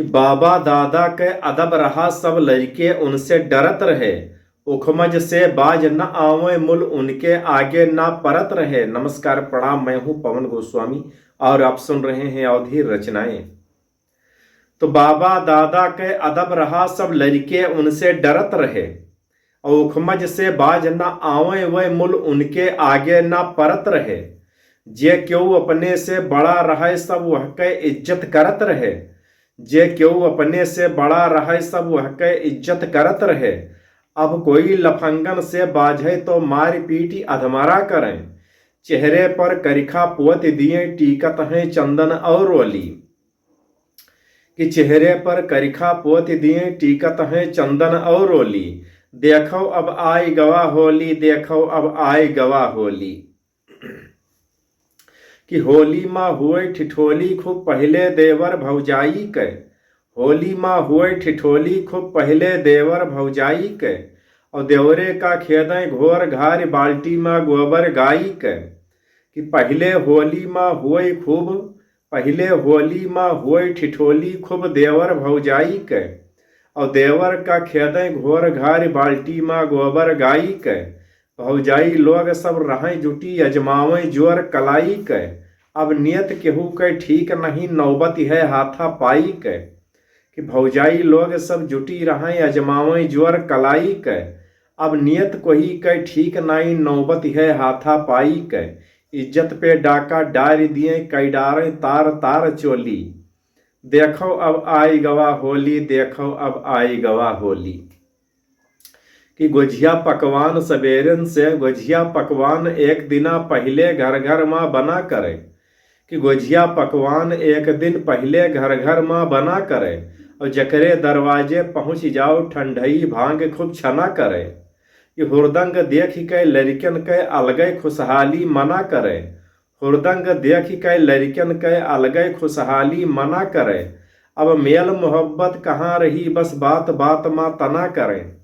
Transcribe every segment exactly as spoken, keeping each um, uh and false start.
बाबा दादा के अदब रहा, सब लरिके उनसे डरत रहे। उखमज से बाज न आवे, मुल उनके आगे ना परत रहे। नमस्कार, प्रणाम, मैं हूँ पवन गोस्वामी और आप सुन रहे हैं अवधी रचनाएं। तो बाबा दादा के अदब रहा, सब लरिके उनसे डरत रहे। और उखमज से बाज न आवे, वह मुल उनके आगे ना परत रहे। जे केहू अपने से बड़ा रहे, सब वह के इज्जत करत रहे। जे केहू अपने से बड़ा रहे, सब वह के इज्जत करत रहे। अब कोई लफंगन से बाझे तो मार पीटी अधमरा करें। चेहरे पर करिखा पोत दिए, टीकत हैं चंदन और रोली। कि चेहरे पर करिखा पोत दिए, टीकत हैं चंदन और रोली। देखो अब आई गवा होली, देखो अब आई गवा होली। कि होली मा हुए ठिठोली खूब पहिले देवर भौजाई के। होली मा हुए ठिठोली खूब पहिले देवर भौजाई के। और देवरे का खेदें घोर घार बाल्टी मा गोबर गाई के। कि पहिले होली मा हुए खूब, पहिले होली मा हुए ठिठोली खूब देवर भौजाई के। और देवर का खेदें घोर घार बाल्टी मा गोबर गाई के। भौजाई लोग सब रहें जुटी अजमावें जोर कलाई के। अब नियत केहू के ठीक नहीं नौबत है हाथा पाई के। कि भौजाई लोग सब जुटी रहें अजमावें जोर कलाई के। अब नियत कोही के ठीक नाई नौबत है हाथा पाई के। इज्जत पे डाका डार दिए कई डारें तार तार चोली। देखो अब आई गवा होली, देखो अब आई गवा होली। कि गोझिया पकवान सबेरन से, गोझिया पकवान एक दिना पहिले घर घर मा बना करे। कि गोझिया पकवान एक दिन पहिले घर घर मा बना करे। और जकरे दरवाजे पहुँच जाओ ठंडई भांग खूब छना करे। कि हुरदंग देख के लरिकन के अलगे खुशहाली मना करे। हुरदंग देख के लरिकन के अलगे खुशहाली मना करे। अब मेल मोहब्बत कहाँ रही बस बात बात मा तना करे।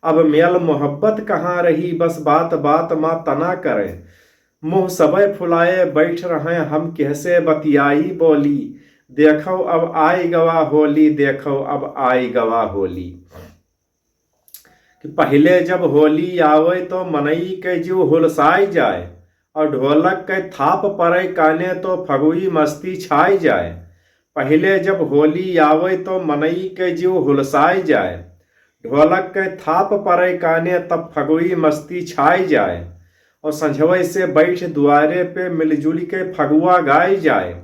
अब मेल मोहब्बत कहाँ रही बस बात बात मा तना करे। मुँह सबे फुलाए बैठ रहें हम केहसे बतियाई बोली। देखो अब आई गवा होली, देखो अब आई गवा होली। कि पहिले जब होली आवे तो मनई के जीव हुलसाई जाए। और ढोलक के थाप परे काने तो फगुई मस्ती छाई जाए। पहिले जब होली आवे तो मनई के जीव हुलसाई जाए। ढोलक के थाप परे काने तब फगुई मस्ती छाई जाए। और संझवे से बैठ दुआरे पे मिलजुल के फगुआ गाई जाए।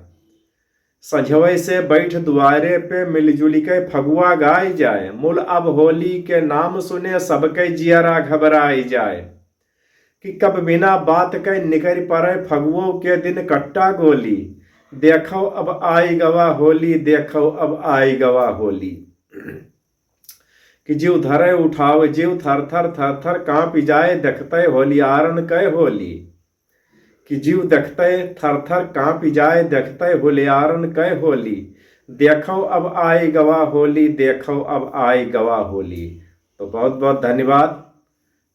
संझवे से बैठ दुआरे पे मिलजुल के फगुआ गाई जाए। मुल अब होली के नाम सुने सबके जियरा घबराई जाए। कि कब बिना बात के निकरि परे फगुओ के दिन कट्टा गोली। देखो अब आई गवा होली, देखो अब आई गवा होली। कि जीव धरे उठावे, जीव थर थर थर थर काँपि जाए, देखते होलियारन के होली। कि जीव देखते थर थर काँपि जाए, देखते होलियारन के होली। देखो अब आई गवा होली, देखो अब आई गवा होली। तो बहुत बहुत धन्यवाद।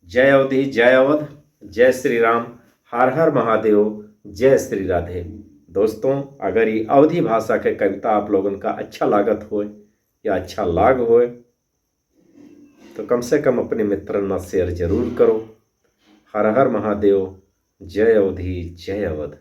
जय अवधी, जय अवध, जय श्री राम, हर हर महादेव, जय श्री राधे। दोस्तों, अगर ये अवधी भाषा के कविता आप लोगन का अच्छा लागत होए या अच्छा लाग होए, तो कम से कम अपने मित्रन मा share जरूर करो। हर हर महादेव, जय अवधी, जय अवध,